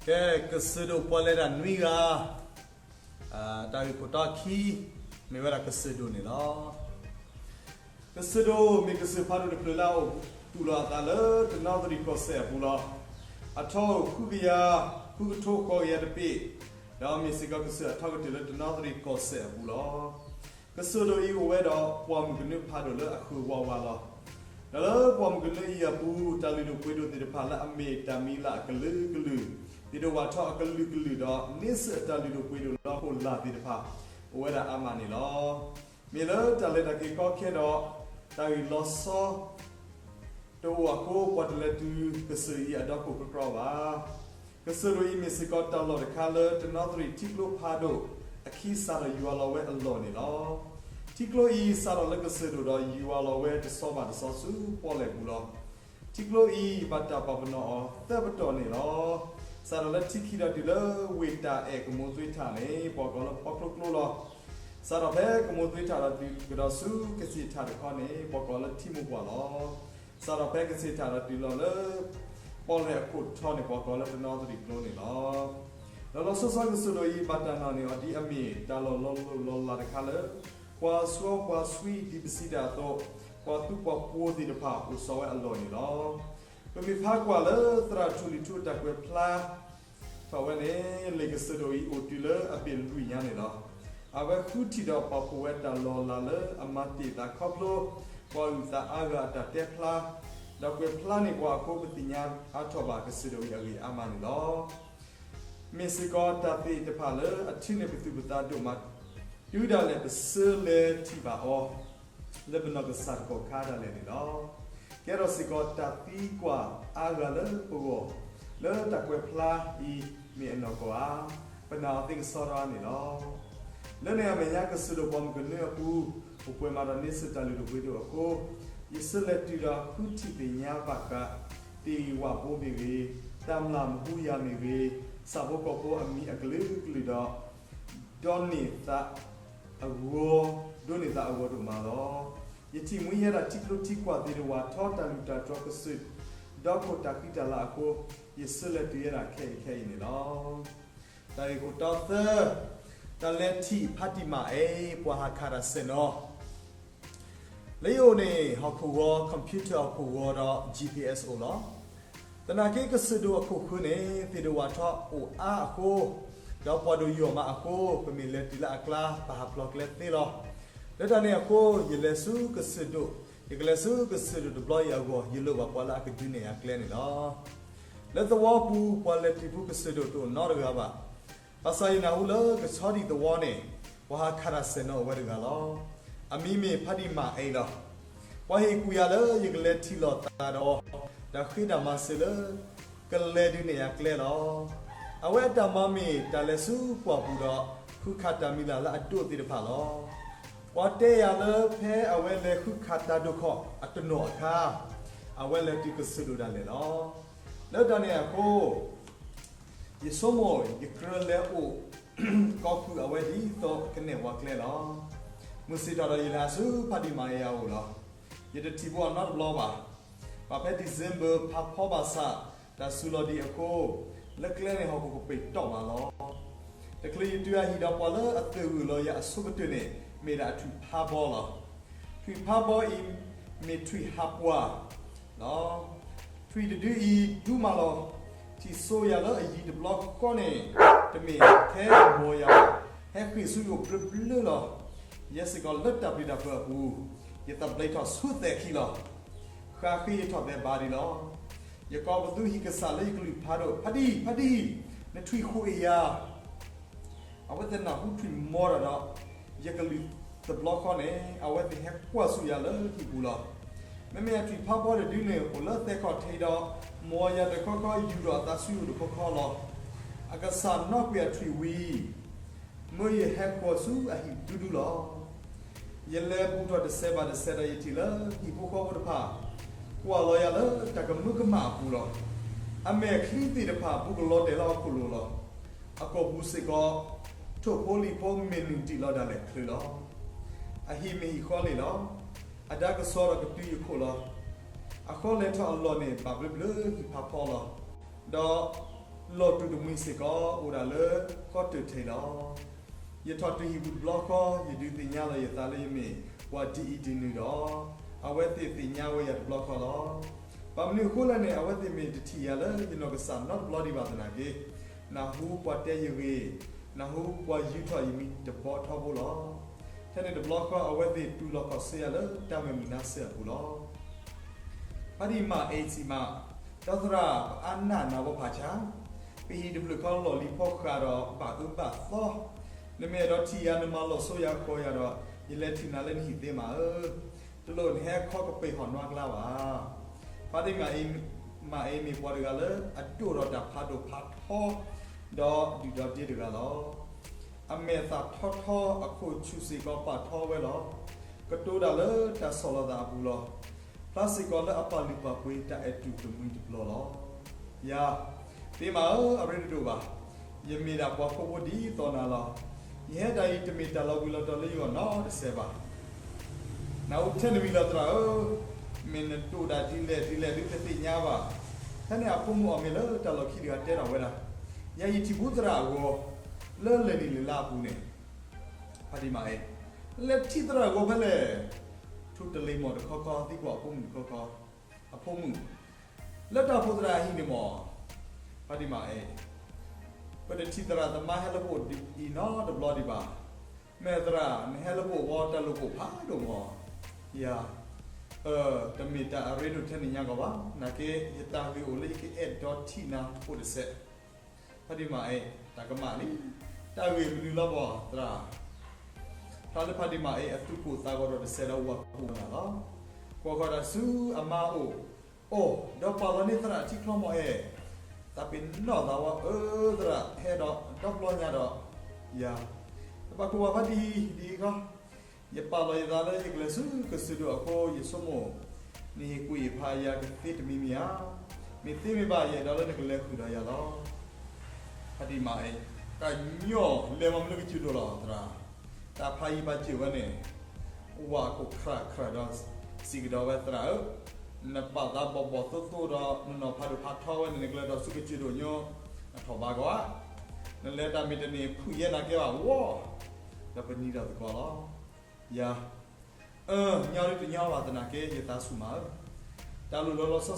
ကဲ, ကစၢၢ်ဒိၣ်ပှၤလဲၤတၢ်နွံဂၤ, တၢ်ဂ့ၢ်ခိၣ်တီခံ မ့ၢ်ဝဲဒၣ်ကစၢၢ်ဒိၣ်န့ၣ်လီၤ. ကစၢၢ်ဒိၣ်မ့ၢ်ကစၢၢ်ဖးဒိၣ်တဖျၢၣ်လၢအအိၣ်သူၣ်လီၤအသးလၢတနီသရံၣ်ကီၢ်စဲၣ်အပူၤလီၤ. အထီအိၣ်ဃုကယၤ, ဃုကထိဃိးကယၤတဘ့ၣ်, ဒီးမ့ၢ်စ့ၢ်ကီးကစၢၢ်အထီကတၢၢ်လၢတနီသရံၣ်ကီၢ်စဲၣ်အပူၤလီၤ. ကစၢၢ်ဒိၣ်အံၤအိၣ်ဝဲဒီးပှၢ်မုၢ်ကနၢဖးဒိၣ်လၢအဃုာ်ဝးဝးလီၤ. ဒီးလၢပှၢ်မုၢ်ကနၢအံၤအပူၤ တၢ်လုၢ်ဒိၣ်ပှ့ၤဒိၣ်သ့ၣ်တဖၣ်လၢအမ့ၢ်တၢ်မံၤလၢအကလုာ်ကလုာ် သ့ၣ်ဒိၣ်ဝၣ်ထီၣ်အကလုာ်ကလုာ်ဒီး န့ဆၢၣ်အတၢ်လုၢ်ဒိၣ်ပှ့ၤဒိၣ်လၢဟီၣ်ခိၣ်လာ်သ့ၣ်တဖၣ် အိၣ်ဝဲဒၣ်အါမးန့ၣ်လီၤ. မ့ၢ်လၢတၢ်လဲၤတၢ်က့ၤကီခဲဒီး တၢ်ဂံၢ်လီၤဆီ တအိၣ်အဃိ ပှၤတလဲၤတုၤကစၢၢ်အံၤအဒီခိၣ်ကြီကြီဘၣ်. ကစၢၢ်ဒိၣ်အံၤမ့ၢ်စ့ၢ်ကီးတၢ်လီၢ်တခါလၢတနီသရံၣ်ထံကျိဖးဒိၣ်အခံ စးထီၣ်ယွၤလီၤဝဲအလီၢ်န့ၣ်လီၤ. ထံကျိအံၤစးထီၣ်လၢကစၢၢ်ဒိၣ်ဒီးယွၤလီၤဝဲတဆီဘၣ်တဆီဆူပီၣ်လဲၣ်ပူၤလီၤ. ထံကျိအံၤဘၣ်တၢ်ပာ်ပနီၣ်အီၤသၢပတီၢ်န့ၣ်လီၤ. စးထီၣ်လၢထံခံဒီးတုၤလၢဝ့ၢ်တၢ်အဲၣ်ကမိၢ်သွ့ထၣ်န့ၣ် ပှၤကိးလၢပီချိကျိလီၤ. စးထီၣ်ဖဲကမိၢ်သွ့ထၣ်ဒီးတုၤကဒီးဆူကသ့ၣ်ထၣ်တခီန့ၣ် ပှၤကိးလၢထံမိၢ်ပှၢ်လီၤ. စးထီၣ်ဖဲကသ့ၣ်ထၣ်ဒီးတုၤလီၤလၢ ပီၣ်လဲၣ်အခိၣ်ထီန့ၣ် ပှၤကိးလၢတနီသရံၣ်ကျိန့ၣ်လီၤ. လီၤလီၤဆီဆီကစၢၢ်ဒိၣ်အံၤဘၣ်တၢ်နာ်န့ၢ်အီၤဒ်အမ့ၢ်တၢ်လီၢ်လီၤလီၤလီၤလီၤတခါလၢ ပှၤစီပှၤဆှံဒ်ပစံးတၢ်အသိး ပှၤသူပှၤပှိၤသ့ၣ်တဖၣ်အိၣ်စီၤဝဲအလီၢ်န့ၣ်လီၤ. ပမ့ၢ်ဖးကွၢ်လၢသရၣ်ထူၣ်လံၤထူၣ်အတၢ်ကွဲးဖျါ ထီၣ်ဝဲန့ၣ် လံာ်ကစၢၢ်ဒိၣ်အံၤအိၣ်တုၤလၢအဘ့ၣ်လွံၢ်ညါန့ၣ်လီၤ. အဝဲဃုထံၣ်ဒီးပာ်ဖှိၣ်ဝဲတၢ်လီၤလးလၢအမၤတ့ၢ်သးခီဖျိ ပှၤအုၣ်သးအါဂၤအတၢ်တဲဖျါ, ဒီးကွဲးဖျါန့ၢ်ပှၤအဃိ ပသ့ၣ်ညါအါထီၣ်ဘၣ်ကစၢၢ်ဒိၣ်အံၤအဂ့ၢ်အါမးန့ၣ်လီၤ. မ့ၢ်စ့ၢ်ကီးတၢ်သ့ၣ်တဖၣ်လၢအထုးန့ၢ်ပသူၣ်ပသးဒိၣ်မး တုၤဒၣ်လဲာ်ပစၢလဲၤထံၣ်ဘၣ်အီၤ လၢပနီၢ်ကစၢ်တကီၢ်ခါဒၣ်လဲာ်န့ၣ်လီၤ. ကဲထီၣ်စ့ၢ်ကီးတၢ်သံကွၢ်အါဂၤလၢပဂီၢ် လၢတၢ်ကွဲးဖျါအံၤမ့ၢ်အနီၢ်ကီၢ်ဧါ, ပနာ်အီၤသ့ကစီဒီဧါန့ၣ်လီၤ. လၢန့ၣ်အမဲာ်ညါကစၢၢ်ဒိၣ်ပှၢ်မုၢ်ကနၢအပူၤ အိၣ်ပှဲၤမးဒီးန့ဆၢၣ်တၢ်လုၢ်ဒိၣ်ပှ့ၤဒိၣ်အဃိ ယစၢလဲၤတုၤဒီးဃုထံၣ်သ့ၣ်ညါဘၣ်ဃး သ့ၣ်ဝၣ်ဘိမ့ၢ်ဂ့ၤ, တၢ်မျၢ်မဟူယၤမ့ၢ်ဂ့ၤ, ဆၣ်ဖိကီၢ်ဖိအမံၤအကလုာ်ကလုာ်ဒီး ဒီးန့ၢ်သး အဂီၢ်, ဒိးန့ၢ်သးအဂီၢ်ဒိၣ်မးလီၤ. ယထံၣ်မှံယဲဒၣ်ထံကျိထံကွၢ်သ့ၣ်တဝၣ်ထီ တၢ်လုၢ်တၢ်တြီၤကစၢၢ် ဒီခိၣ်တၢ်ဃံတၢ်လၤအဃိ ယစၢလဲၤတုၤယဲဒၣ်ခဲအံၤခဲအံၤန့ၣ်လီၤ. တၢ်ဂ့ၢ်ခိၣ်တီသၢ, တၢ်လဲၤထံၣ်ဖးတံၢ်မၤအ့ ပှၤဟးခးတၢ်စဲၣ်နီၤ လၢယအိၣ်န့ၣ် ဟီၣ်ခိၣ်ဂီၤ computer ဟီၣ်ခိၣ်ဂီၤဒီး G P S အိၣ်လီၤ. သနာ်က့ကစၢၢ်ဒိၣ်အခိၣ်ဃၢၤန့ၣ် သ့ၣ်ဒိၣ်ဝၣ်ထီအိၣ်အါအဃိ, ဒီးပှၤဒိၣ်ယိာ်မးအဃိ ပမ့ၢ်လဲၤတုၤလၢအကျါ ပဟးဖျိးကျဲသ့လီၤ. လၢတၢ်န့ၣ်အဃိ ယလဲၤဆူကစၢၢ်ဒိၣ်, ယကလဲၤဆူကစၢၢ်ဒိၣ်တဘျီအံၤအဂီၢ် ယလိၣ်ဘၣ်ပှၤလၢအကဒုးနဲၣ်ယၤကျဲန့ၣ်လီၤ. လၢသဝီပူၤ ပှၤလဲၤထံၣ်ဖူကစၢၢ်ဒိၣ်တအိၣ်နီတဂၤဘၣ်. ဘၣ်ဆၣ်ယနၢ်ဟူလၢကဆီဒံၣ်သဝီန့ၣ် ပှၤဟးခးတၢ်စဲၣ်နီၤအိၣ်ဝဲတဂၤလီၤ. အမံၤမ့ၢ်ဖးတံၢ်မၤအ့လီၤ. ပှၤဟ့ၣ်ကူၣ်ယၤလၢယကလဲၤထံၣ်လိာ်သးဒီး တၢ်ဃ့တၢ်မၤစၢၤလၢ ကလဲၤဒုးနဲၣ်ယၤကျဲလီၤ. အဝဲအတၢ်မၤမ့ၢ်တၢ်လဲၤဆူပှၢ်ပူၤဒီး ဃုခးတၢ်မံၤလၢ်လၢအဒိၣ်သ့ၣ်တဖၣ်လီၤ. ပှၤတဲယၤလၢဖဲအဝဲလဲၤဃုခးတၢ်ဒိၣ်ခီၣ်အတနီၤအခါ အဝဲလဲၤတုၤကစၢၢ်ဒိၣ်ဒၣ်လဲာ်လီၤ. လၢတၢ်န့ၣ်အဃိ ယဆိကမိၣ်ယကြၢးလဲၤအိၣ် ကီၢ်ဃုာ်အဝဲဒ်သိးကနဲၣ်ပှၤကျဲလီၤ. မုၢ်ဆ့ၣ်ထီၣ်ဒီးယလဲၤဟးဆူဖးတံၢ်မၤအ့အအိၣ်လီၤ. ယတထံၣ်ဘၣ်အီၤနီတဘျီဘၣ်. ဘၣ်ဖဲ December ဖးဖီဘၣ်ဆၣ် တၢ်စူၤလီၤဒံးအဃိ လၢကျဲန့ၣ်ဟီၣ်ခိၣ်ကပ့ၤတီၢ်ဘၣ်လီၤ. တချုးယတုၤအဟံၣ်ဒီးပှၤလၢအသုးဂုာ်လီၤယၤအဆိကတၢၢ်န့ၣ် မ့ၢ်ဒၣ်အထွံၣ်ဖးဘီလီၤ. ထွံၣ်ဖးဘီအံၤ မ့ၢ်ထွံၣ်ဟးပှၢ်လီၤ. ထွံၣ်တဒုအံၤဒူမးလီၤ. ထံၣ်စိယၤလၢအယံၤတဘျီဃီန့ၣ် တမ့ၢ်ထဲအမီၤယၤဘၣ်, ဟဲဃ့ၢ်ဆူယအိၣ်ဘျၢဘျၢလီၤ. ယဲစ့ၢ်ကီးလၢတၢ်ပျံၤတၢ်ဖုးအပူၤ ယသးဘျ့ထီၣ်ဆူသဲၣ်ခံလီၤ. ဃၣ်ဃ့ယထီၣ်သဲးဘၣ်ဒံးလီၤ. ယကိးပသူဟံၣ်ကစၢ်လၢယကလုၢ်ဖးဒိၣ်, ဖးဒံၣ်, ဖးဒံၣ်, နထွံၣ်ဃိးအ့ၣ်ယၤ အဝဲသ့ၣ်နၢ်ဟူထွံၣ်မီတၢ်ဒီး ယကလုၢ်တဘျီဃီန့ၣ် အဝဲသ့ၣ်ဟဲကွၢ်ဆူယၤလၢဟံၣ်ပူၤလီၤ. မ့မ့ၢ်အထွံၣ်ဖးဘီတဒုန့ၣ် အိၣ်လၢသဲခီၣ်ထံးဒီး မီၤယၤတခီခီ ယူၢ်ထီၣ်အသးဆူယအိၣ်တခီခီလီၤ. အကစၢ်နီၣ်ကွံာ်အထွံၣ်ဝံၤ မၢယဟဲဃီၤဆူအဟံၣ်ဒူဒူလီၤ. ယလဲၤဘူးထီၣ်တစဲးဘၣ်တစဲးဒီးယထံၣ်လၢဟံၣ်ဖိဃီဖိတဖၣ် ကွၢ်လီၤယၤလၢတၢ်ကမၢကမၣ်အပူၤလီၤ. အမဲာ်ချံသ့ၣ်တဖၣ်ဘူးကလီၤတဲာ်လၢဟီၣ်ခိၣ်လိၤလီၤ. အကိာ်ပူၤစ့ၢ်ကီး ထိၣ်ဖိလံၣ်ဖိမ့ၢ်နုာ်ဒံးလီၤဒၣ်လဲာ်ချုးလီၤ. အဟံၣ်မ့ၢ်ဟံၣ်ဃီလ့ၣ်လီၤ. အဒါကစီၤဒီးကတုၤယခိၣ်လီၤ. အဃီလဲၤထီၣ်အလီၢ်န့ၣ် ဘၣ်ဘျၢဘျၢဟံၣ်ဖးဖီလီၤ. ဒီး လီၢ်တူာ်တမှံၤစ့ၢ်ကီးအိၣ်ဒၣ်လၢကီၢ်တၢၢ်ထဲအံၤလီၤ. ယထီၣ်တုၤဟံၣ်ပူၤတဘျီဃီ ယဒုးသ့ၣ်ညါလီၤယသးလၢယမ့ၢ်ပှၤဒ်အံၤဒ်နုၤဒီး အဝဲသ့ၣ်သ့ၣ်ညါဝဲယၤတဘျီဃီလီၤ. ဘၣ်မနုၤအဃိလဲၣ်န့ၣ် အဝဲသ့ၣ်မ့ၢ်တထံၣ်ယၤလၢယနီၢ်ကစၢ်နီတဘျီဒံးဘၣ်သနာ်က့ နၢ်ဟူပှၤတဲယဂ့ၢ်, နၢ်ဟူပှၤယူၤထီၣ်ယမံၤတဘျီထီဘိလီၤ. ထဲန့ၣ်တဘျီဃီ အဝဲသ့ၣ်တူၢ်လိာ်ခီၣ်ဆၢယၤလၢတၢ်မုၢ်မုၢ်နါစၢၤအပူၤလီၤ. ဖါတံၢ်မၤအ့စံးမး, ဒီသရၣ် ပအါနၢ်နၤဘီဖးဆါ, ပဟံၣ်တဖျၢၣ်ခီလီၢ်လံၤဖီဃးဒီးဘၣ်အၢဘၣ်သီ, နမ့ၢ်အဲၣ်ဒိးထံၣ်ယၤ နမၤလီၤစိယၤဃီၤယၤဒီး ယလဲၤထံၣ်နၤလၢနဟံၣ်သ့မးဧၢ, တလိၣ်နဟဲခီကပၤဟီၣ်နွါကျါဘၣ်. ဖါတံၢ်မၤအ့မ့ၢ်ပှၤတဂၤလၢအဒိၣ်ဒီးတၢ်ဖးဒိၣ်ဖးထီ ဒီးဒုၣ်ဒီးဒ့တဂၤလီၤ. အမဲာ်သၣ်ထီထီ အခိၣ်ဆူၣ်စ့ၢ်ကီးပာ်ထီဝဲလီၤ. ကတိၤတၢ်လၢတၢ်ဆီၣ်လီၤသးအပူၤလီၤ. ဖျါစ့ၢ်ကီးလၢအပာ်လုၢ်ပာ်ပှ့ၤတၢ်အဲၣ်တူၢ်တမှံၤတဘျီလီၤ. ယၤ, သ့မးဧၢ, အရ့တဒိၣ်ဘၣ်. ယမ့ၢ်ဒၣ်ပှၤဖှီၣ်ဖိဒ်သိးနၤလီၤ. ယဟဲတၢ်အံၤ တမ့ၢ်တၢ်လီၤဘှံးလီၤတီၤလၢယဂီၢ်နီတစဲးဘၣ်. နၢ်ဟူထဲနမံၤလီၤသရၣ်ဧၢ, မ့ၢ်နဒိၣ်ဒၣ်ဒ်လဲၣ်ဒ်လဲၣ်ဒုးတသ့ၣ်ညါဘၣ်. ဖဲန့ၣ်အဖိမုၣ်အီၣ်မ့ၢ်လၢတၢ်လီၢ်ခံတဂၤတဲထီၣ်ဝဲဒၣ်, ယၤယထံၣ်ဘူးသရၣ်အဂီၤ လၢလဲၤနံၣ်လဲၤလါအပူၤန့ၣ်, ဖါတံၢ်မၤအ့, လဲၤထံၣ်သရၣ်အဂီၤဖဲလဲၣ်. ထူတလ့ၤမီၢ်တခီခီ သံကွၢ်အဖိမုၣ်တခီခီ, အဖိမုၣ်, လၢတၢ်အိၣ်ဖှိၣ်သရၣ်အဟံၣ်န့ၣ်မီၢ်. ဖါတံၢ်မၤအ့, ပတထံၣ်သရၣ်သမါဟဲလၢပအိၣ်အံၤနီတဘျီဒံးဘၣ်. မ့ၢ်သရၣ် နဟဲလၢပအိၣ်ဝဲတၢ်လိာ်ကိၣ်ဖးဒိၣ်မီၢ်. ယၤ, အၢ, တမ့ၢ်တၢ်အရ့ဒိၣ်ထဲနညါကီးဘၣ်. နာ်က့ ယတၢ်ဂ့ၢ်အိၣ်လၢယကအဲၣ်ဒိးထံၣ်နၤအိၣ်တစဲး. ဖါတံၢ်မၤအ့, တၢ်ကမၣ်လံ. တၢ်ဂ့ၢ်မနုၤလီၤမီၢ်သရၣ်. ဖျါလၢဖါတံၢ်မၤအ့ အသူၣ်ကိၢ်သးဂီၤဒီးတစဲးဒီးဝၤကိၢ်နၤလီၤ. ကွၢ်ဃီၤတၢ်ဆူအမါအအိၣ်, အိၣ်, ဒီးပာ်လီၤန့ၢ်သရၣ်ထံချီမီၢ်အဲၣ်. သးပ့ၤနီၣ်သးဝဲအၢသရၣ် ဟဲဒီးဒီပျီညါဒီး, ယၤ, တဘၣ်ကိၢ်ဘၣ်ဖါတံၢ်ဒ်အံၤခီ, ယပာ်လီၤယသးလၢယကလဲၤဆူကစၢၢ်ဒိၣ်အဃိ ယဆိကမိၣ်, နဟ့ၣ်ကူၣ်ဟ့ၣ်ဖးယၤကသ့တမံၤမံၤဧါ. မ့ၢ်သ့မ့ၢ်ဘၣ် ယအဲၣ်ဒိးလၢနကလဲၤဃုာ်ဒီးယၤလီၤ. ဖါတံၢ်မၤအ့, တၢ်ညီလၢမၤမနုၤကစၢၢ်ဒိၣ်လီၤသရၣ်. တၢ်ဖးယံၤဖးစၢၤဝဲန့ၣ်, ဝၤကိၢ်ခရၣ်ခရၣ်ဒီးစံးကဒီးဝဲသရၣ်ဧၢ, နပာ်သးဘီၣ်ဘီၣ်သိသိဒီး နနီၢ်ဖးဒိၣ်ဖးထီဝဲန့ၣ် နကလဲၤထီၣ်ဆူကစၢၢ်ဒိၣ်ညါ, နထီၣ်ဘါကီဧါ. နလဲၤတၢ်မ့ၢ်တန့ၢ် ဖုၣ်ယဲနၤကဲဘၣ်ဝီ, ဒီးပနံၤဒီးသကိးလီၤ. ယၤ, အၢ, ညီဒုတညီဘၣ်သနာ်က့ ယသးဆူၣ်မးဧၢ, တၢ်လိၣ်လီၤလီၤဆီ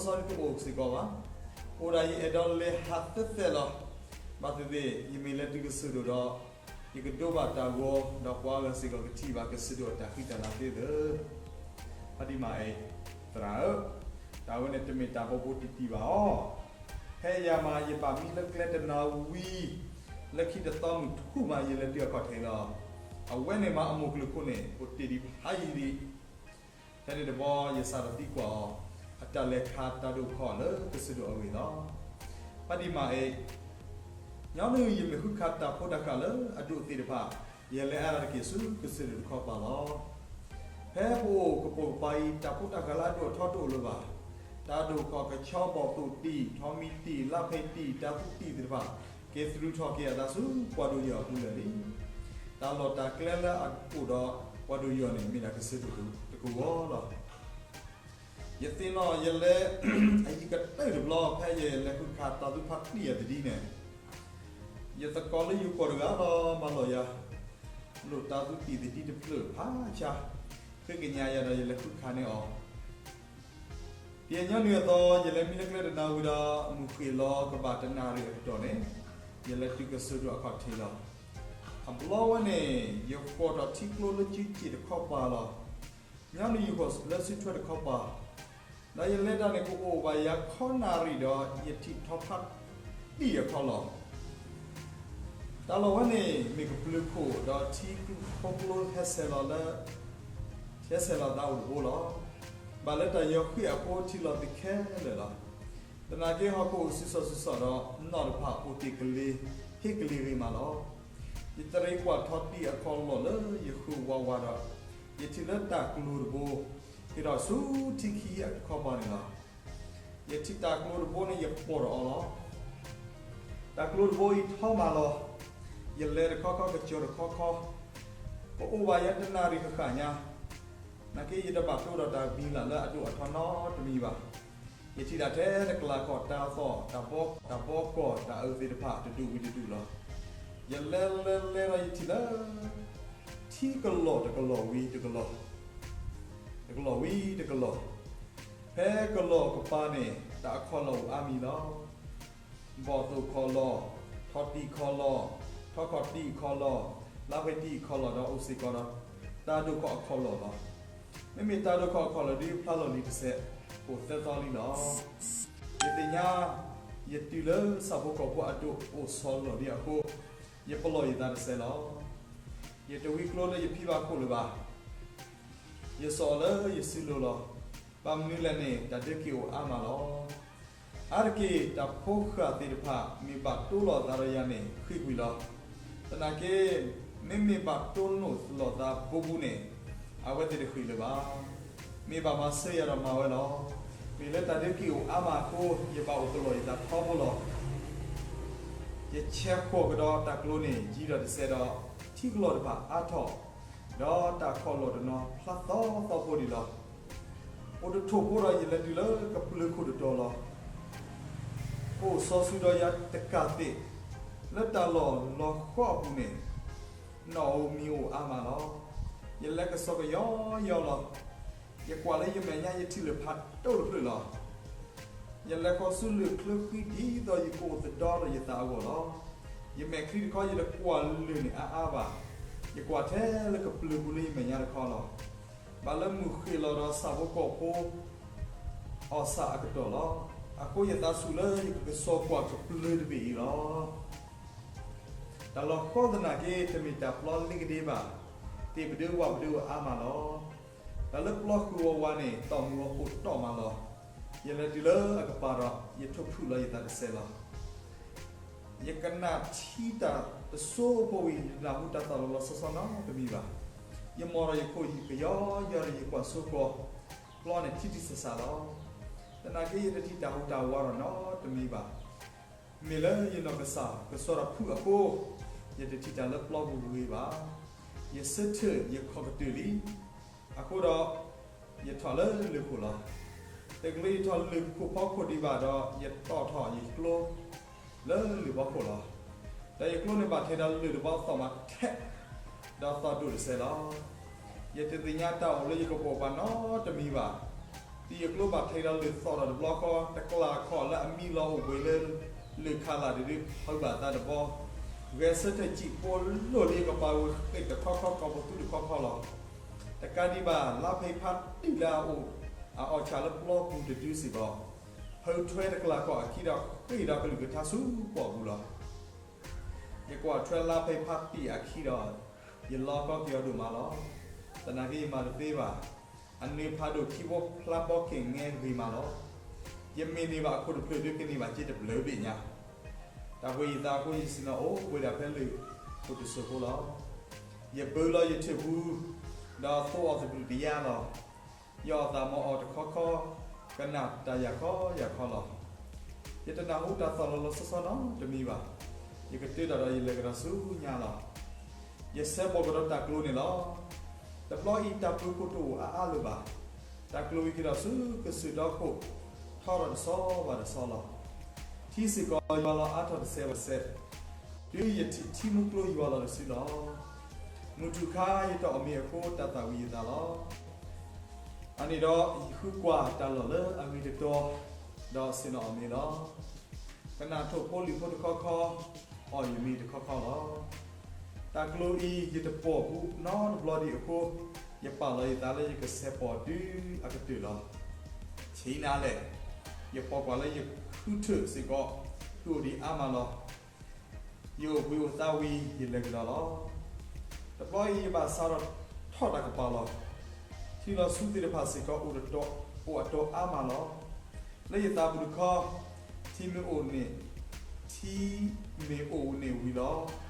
ဆီဒုတအိၣ်စ့ၢ်ကီးဘၣ်. အိၣ်ဒၣ်ယအဲၣ်ဒိးလဲၤဟးသဲသဲလီၤ. ဘၣ်သ့ၣ်သ့ၣ် ယမ့ၢ်လဲၤတုၤကစၢၢ်ဒိၣ်ဒီး ယကဒိဘၣ်တၢ်ဂီၤ ဒီးပှၤဂၤစ့ၢ်ကီးကထံၣ်ဘၣ်ကစၢၢ်ဒိၣ်အတၢ်ဃံတၢ်လၤသ့ဧၢ. ဖါတံၢ်မၤအ့, သရၣ်ဧၢ, တၢ်ဝဲန့ၣ်တမ့ၢ်တၢ်ဘိဘိတံၢ်တံၢ်ဘၣ်အီၤ. ဖဲယၤမး ယဘၣ်မံလၢကျဲတနၤဝံၤ, လၢခံတသီမုၢ်ထူၣ်မး ယလဲၤတုၤအခီၣ်ထံးလီၤ. အဝဲန့ၣ်မးအမိၢ်ကလုၢ်ခိၣ်န့ၣ် အိၣ်တ့ၢ်ဒံးဖးယံၤဒံး. ဖဲန့ၣ်တဘျီ ယစးထီၣ်သံကွၢ်အီၤ အတၢ်လဲၤခးတၢ်ဒိၣ်ခီၣ်လၢကစၢၢ်ဒိၣ်အဂ့ၢ်လီၤ. ဖါတံၢ်မၤအ့, ညီနုၢ်ယမ့ၢ်ဃုခးတၢ်ဖိတၢ်ဃာ်လၢအဒိၣ်သ့ၣ်တဖၣ်, ယလဲၤအါဒၣ်တက့ၢ်ဆူကစၢၢ်ဒိၣ်တခီပၤလီၤ. ဖဲပအိၣ်ကပိာ်ကပၤအံၤ တၢ်ဖိတၢ်ဃာ်လၢအဒိၣ်အထီတအိၣ်လၢၤဘၣ်. တၢ်ဒိၣ်ခီၣ်ကဆီဘီၣ်သိၣ်တံၢ်, ထီမံၤတံၢ်, လါဖဲးတံၢ်, တၢ်သူတံၢ်သ့ၣ်တဖၣ် က့ၤသရူးထီၣ်က့ၤအသးဆူပှၤဒိၣ်ယိာ်အပူၤလၢာ်လံ. တၢ်လီၢ်တၢ်ကျဲလၢအအိၣ်ဒီးပှၤဒိၣ်ယိာ်န့ၣ် မ့ၢ်ဒၣ်ကစၢၢ်ဒိၣ်တကဝီၤလီၤ. ယသ့ၣ်နီၣ်ယလဲၤ အယံၤကတၢၢ်တဘျီ ဖဲယလဲၤဃုခးတၢ်သူဖးတံၢ်အတဒ်န့ၣ်, ယသကိးလၢယိၤကီၢ်တဂၤလီၤမၢလီၤယၤ, လိၣ်တၢ်သူတံၢ်သဒံတဖျၢၣ်ဖးဆါ, ဃ့ကညးယၤဒီးယလဲၤဃုခးန့ၢ်အီၤ. တညီနုၢ်အသီ ယလဲၤမံလၢကျဲတနၤဝံၤဒီး မုၢ်ဃ့ၢ်လီၤကဘၣ်တနၣ်ရံၣ်အကတီၢ်န့ၣ်, ယလဲၤတုၤကစၢၢ်ဒိၣ်အခီၣ်ထံးလီၤ. အဘျီဝဲန့ၣ် ယဃီၤထီၣ်ထံကျိလၢစုစ့ၣ်တခီပၤလီၤ. ညီနုၢ်ယဃီၤလၢစုထွဲတခီပၤ, ဒီးယလဲၤတၢ်န့ၣ် ကအိၣ်ဘၣ်ယၤခီနၣ်ရံၣ်ဒီး ယထံၣ်ထီဖးတံၢ်အခီလီၤ. တၢ်လီၢ်ဝဲန့ၣ် မ့ၢ်ကပျုၤခိၣ်ဒီးထံကျိဖိကျိဟဲဆဲးလီၤလၢ ဟဲဆဲးလီၤသးအိၣ်တဘိလီၤ. ဘၣ်လၢတၢ်ယီၤဃံးအဃိ ထံလီၤသ့ခဲလၢာ်လီၤ. သနာ်က့ဟီၣ်ခိၣ်အိၣ်ဆူၣ်စီၣ်ဆူၣ်စီၣ်ဒီး နီၣ်တဖၣ်အိၣ်တ့ၢ်ကလ့ၤ ဟ့ၣ်ကလ့ၤဂ့ၤမးလီၤ. ယတရံးကွၢ်ထီတံၢ်အခီလီၢ်လၢယဃုဝးဝးဒီး ယထံၣ်လၢတၢ်ကျိၤတဘိ ဟ့ၣ်ထီၣ်ဆူထံခံအတခီပၤန့ၣ်လီၤ. ယထံၣ်တၢ်ကျိၤတဘိန့ၣ် ယပိာ်ဒီးအီၤလီၤ. တၢ်ကျိၤတဘိအံၤထီမးလီၤ. ယလဲၤတခီခီ ကစၢၢ်တခီခီ, ကအိၣ်ဘၣ်ယၤတနၣ်ရံၣ်ဃၣ်ဃၣ်ညါ, နာ်က့ယတဘၣ်တိဒီးတၢ်မံၤလၢ်လၢအဒိၣ်အထီနီတမံၤဘၣ်. ယထံၣ်ဒၣ်ထဲတကျးကီၢ်တၢ်သီၣ် တၢ်ဘီကီၢ်တၢ်အၢသ့ၣ်တဖၣ်တဒူၣ်ဝံၤတဒူၣ်လီၤ. ယလဲၤလဲၤလဲၤဒီးယထံၣ်လၢ ထံကလီၢ်တကလီၢ်ဝံၤတကလီၢ်, တကလီၢ်ဝံၤတကလီၢ်, ဖဲကလီၢ်ကပၤန့ၣ် တၢ်အခီၣ်လီၢ်အိၣ်အါမံၤလီၤ. ဘီၣ်သိၣ်ခီၣ်လီၢ်, ထီၣ်တံၢ်ခီၣ်လီၢ်, ထီၣ်ခီၣ်တံၢ်ခီၣ်လီၢ်, လါဖဲတံၢ်ခီၣ်လီၢ်ဒီးအိၣ်စ့ၢ်ကီးဒီး တၢ်ဒိၣ်ခီၣ်အခီၣ်လီၢ်လီၤ. မ့မ့ၢ်တၢ်ဒိၣ်ခီၣ်အခီၣ်လီၢ်ဒ်ဖျါလီၤလံတစဲး အိၣ်သၢသီလံလီၤ. ယသ့ၣ်ညါ ယတုၤလၢဆၣ်ဖိကီၢ်ဖိအဒိၣ်အိၣ်ဆီလီၢ်ဒံးအဃိ ယပလီၢ်ယသးတစဲးလီၤ. ယတဝံကျိလၢယဖံဘၣ်ခိၣ်လၢၤဘၣ်. ယစိာ်အီၤလၢယစုလိၤလီၤ. ဘၣ်မနုၤလဲၣ်န့ၣ် တၢ်ဒၢးက့ၤအိၣ်အါမးလီၤ. အါတက့ၢ် တၢ်ဖိဃၢ်သ့ၣ်တဖၣ် မ့ၢ်ဘၣ်တိလိာ်သးဒီးယၤန့ၣ် ဃ့ၢ်ကွံာ်လီၤ. သနာ်က့ မ့မ့ၢ်ဘၣ်တိလိာ်သးဘူးဘူးန့ၣ် အဝဲသ့ၣ်တဃ့ၢ်လၢၤဘၣ်. မ့ၢ်ဘၣ်မၤစၢၤယၤဒီးမၤဝဲလီၤ. မ့ၢ်လၢတၢ်ဒၢးက့ၤအိၣ်အါမးအဃိ ယဘၣ်အိၣ်ပလီၢ်ယသးထီဘိလီၤ. ယဆဲးဃီၤကဒီးတၢ်ကျိၤန့ၣ် ယံၤဒီးတစဲးဒီး ထံကလီၢ်တဖၣ်အါထီၣ်, ဒီးတၢ်ခီၣ်လီၢ်တနီၤဖျါသီသီဖိဒံးလီၤ. အိၣ်တထိၣ်ဖိဒီးယလဲၤတုၤလၢကပျၢၤခိၣ်တတီၤလီၤ. အိၣ်စီၤစုၤဒီးယၤတကးသ့ၣ်, လၢတၢ်လီၢ်လီၤဃီအပူၤန့ၣ် နီၣ်ဧိၤမံၤဧိၤအါမးလီၤ. ယလဲၤကစီၣ်ကယီယီလီၤ. ယကွၢ်လၢယမဲာ်ညါ ယထံၣ်လၢၢ်ဖးဒိၣ်တဖျၢၣ်လီၤ. ယလဲၤဃီၤဆူလၢၢ်ချၢဃံဒ်သိးယကအိၣ်သဒီဒီးယသးအဂီၢ်လီၤ. ယမဲာ်ချံတခီ ယတကွၢ်လၢၢ်န့ၣ်အါအါဘၣ်. ယကွၢ်ထဲလၢကပျၢၤပူၤလၢယမဲာ်ညါတခီလီၤ. ဘၣ်လၢမုၢ်ဃ့ၢ်လီၤဒီးဆၣ်ဖိကီၢ်ဖိ အီၣ်ဆၣ်အကတီၢ်လီၤ. အဃိယသးဆူၣ်လၢယကကစီၣ်ကွၢ်ကပျၢၤတဘ့ၣ်အံၤလီၤ. တၢ်လီၢ်ဃီသနာ်က့ တမ့ၢ်တၢ်ပျီလ့ကဒ့ဘၣ်. သ့ၣ်ပဒုဝၣ်ပဒုအါမးလီၤ. တၢ်လၢပျီဃုာ်ဝးဝးန့ၣ် တီၢ်မုၢ်အီၤအိၣ်တီၢ်မးလီၤ. ယလဲၤတုၤလၢအကပၤဒီး ယထိၣ်ဖုၣ်လီၤယသးတစဲးလီၤ. ယကနၣ်ထံတၢ်တစိၢ်ဖိဝံၤ ယတနၢ်ဟူတၢ်သီၣ်လီၤလီၤဆီဆီနီတမံၤဘၣ်. ယမိၢ်ဒီးယခိၣ်ယကယီယီဒီးယကွၢ်စိဃီၤ ပျီန့ၣ်ထံထံဆးဆးလီၤ. သနာ်က့ယတထံၣ်တၢ်ဟူးတၢ်ဝးဒီးနီတမံၤဘၣ်. မ့ၢ်လၢယနီၢ်ကစၢ်ကစီၣ်တၢ်ဖုၣ်အဃိ ယတထံၣ်တၢ်လၢပျီပူၤဂ့ၤဘၣ်. ယဆၢထၢၣ်ယခီၣ်ကတၢၢ်လံ. အဃိဒီး ယထီၣ်လၢလၢၢ်ခိၣ်လီၤ. တချုးယထီၣ်လၢၢ်ခိၣ်ဖီခိၣ်ဒံးဘၣ်ဒီး ယတီၣ်ထီၣ်ယကျိ လၢလၢၢ်ဖီခိၣ်လီၤ. ဒီးယကျိန့ၣ်ဘၣ်ထဲဒီးလၢၢ်တဘီသီၣ်မးထဲး ဒီးသီၣ်ဒိၣ်တစဲးလီၤ. ယတသ့ၣ်ညါတၢ်အိၣ်လၢယကပိာ်ပှၤနီတမံၤဘၣ်. တုၤယကျိဘၣ်ထဲဒီးလၢၢ်သီၣ်ဒီးတဘျီဃီ တကျၢ်ခီၣ်လၢအမံလီၤအိၣ်ဘှံးလၢ လၢၢ်ခးလၢ်တဒု ဖုးဘၣ်သးတဘီ ဂဲၤဆၢထၢၣ်စံၣ်ပိလိာ်လၢယကပၤဝဲဃ့ၢ်တခီခီ ကီၢ်ပသူတခီခီလီၤ. တကးဒံးဘၣ် လါဖဲဖးတံၢ်လၢအအိၣ် အအီၣ်ဆၣ်လၢပျီပူၤတဒုစ့ၢ်ကီး ဖုးထွဲတကျၢ်ခီၣ်အခံဒီးဃ့ၢ်ဒီးကလုၢ်ကထါဆူပှၢ်ပူၤလီၤ. ယကွၢ်ထွဲလါဖဲဖးတံၢ်အခံဒီး ယလီၤကီက့ၤအီၤဒိၣ်မးလီၤ. သနာ်က့ယမၤတသ့ဘၣ်. အနၢၤဖးဒိၣ်ခံဘိဖျါဘီက့ၣ်ငဲဂ့ၤမးလီၤ. ယမ့ၢ်န့ၢ်ဘၣ်အခိၣ်တဖျၢၣ်ဒုးကန့ၢ်ဘၣ်စ့တဘျုးဘ့ၣ်ညါ. တၢ်ဘှံးယသးအဃိယစံၣ်ညီၣ်အိၣ်ဘှံးဒၣ်ဖဲလၢၢ်ခိၣ်တစိၢ်ဖိလီၤ. ယဘုးလီၤယထၢၣ်ပူၤ ဒီးသိအီၤသဘျုးတယါလီၤ. ယအီၣ်သးမၤအီၣ်တခီခီ ကနၣ်တၢ်ယၤခီယၤခီလီၤ. ယတနၢ်ဟူတၢ်သီၣ်လီၤလီၤဆီဆီနီတမံၤဘၣ်. ယကတၢၢ်တၢ်ဒီးယလဲၤကဒီးဆူညါလီၤ. ယဆဲးပိာ်ကဒီးတၢ်ကျိၤန့ၣ်လီၤ. တဘျီအံၤတၢ်ပၢၤခိၣ်တအိၣ်အါအါလၢၤဘၣ်. တၢ်ကျိၤဝံၤက့ၤဒီးဆူကစၢၢ်ဒီခိၣ် ထီထီၣ်တဆီဘၣ်တဆီလီၤ. ထံစ့ၢ်ကီးယွၤလီၤအါထီၣ်တစဲးဘၣ်တစဲး, တုၤယထံၣ်ထံမူကျိယွၤလီၤတစုလီၤ. မုၢ်ထူၣ်ခါယတၢ်အီၣ်မ့ၤအဃိ တၢ်သၣ်ဝံၤယသးလီၤ. အန့ၣ်ဒီးယဃုကွၢ်တၢ်လီၢ်လၢအဂ့ၤတတီၤ, ဒီးဆ့ၣ်နီၤအီၣ်မ့ၤလီၤ. ကနၣ်ထိၣ်ဖိလံၣ်ဖိတခီခီ, အီၣ်ယမ့ၤတခီခီလီၤ. တၢ်ကျိၤအံၤယတပိာ်ဘူးနီတဘျီဒံးအဃိ, ယပာ်လီၤယသးလၢယကဆဲးပိာ်တုၤအကတၢၢ်လီၤ. ဆံးနၤလဲၣ်, ယပိာ်ကွၢ်လၢယဃုထၢၣ်စ့ၢ်ကီး, ဃုအိၣ်ဒံးအါမးလီၤ. ယအိၣ်ဘှံးအိၣ်သါဝံၤ ယလဲၤကဒီးလီၤ. တဘျီအံၤယဘၣ်စးထီၣ်ထီၣ်တၢ်ကပၤလီၤ. ထံလီၤဆူသ့ၣ်တဖၣ်စ့ၢ်ကီး အိၣ်အတီၤအါမးလီၤ. လၢယသးပူၤတခီ, ထံမ့ၢ်အိၣ်န့ၣ်, ထံမ့ၢ်အိၣ်န့ၣ်ဝံၤလီၤ.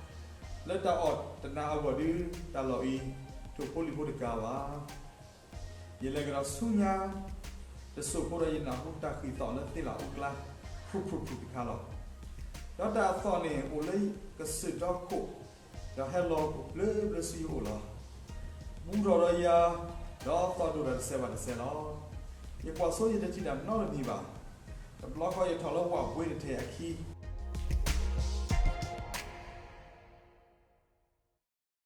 လၢတၢ်အီၣ်တနၤအဂီၢ်ဒုး တၢ်လီၢ်အံၤ ထိၣ်ဖိလံၣ်ဖိတကးဘၣ်. ယလဲၤကဒီးဆူညါတစိၢ်ဖိဒီး ယနၢ်ဟူတၢ်ဃံၢ်သီၣ်လၢသ့ၣ်လၣ်အူကျါ ဖြူဖြူဖြူတခါလီၤ. ဒီးတၢ်အသီၣ်န့ၣ် အိၣ်လၢကစၢၢ်ဒီခိၣ်, ဒီးဟဲလီၤကဘျၢဘျၢဆူယအိၣ်လီၤ. ဘူးထီၣ်ဒီးယၤ, ဒီးသီၣ်ဒိၣ်တၢ်တစဲးဘၣ်တစဲးလီၤ. ယကွၢ်ဆိယတထံၣ်တၢ်နီတမံၤဘၣ်. တဘျီဃီယထီၣ်လၢဝၣ်ဘှ့တထံးအခံ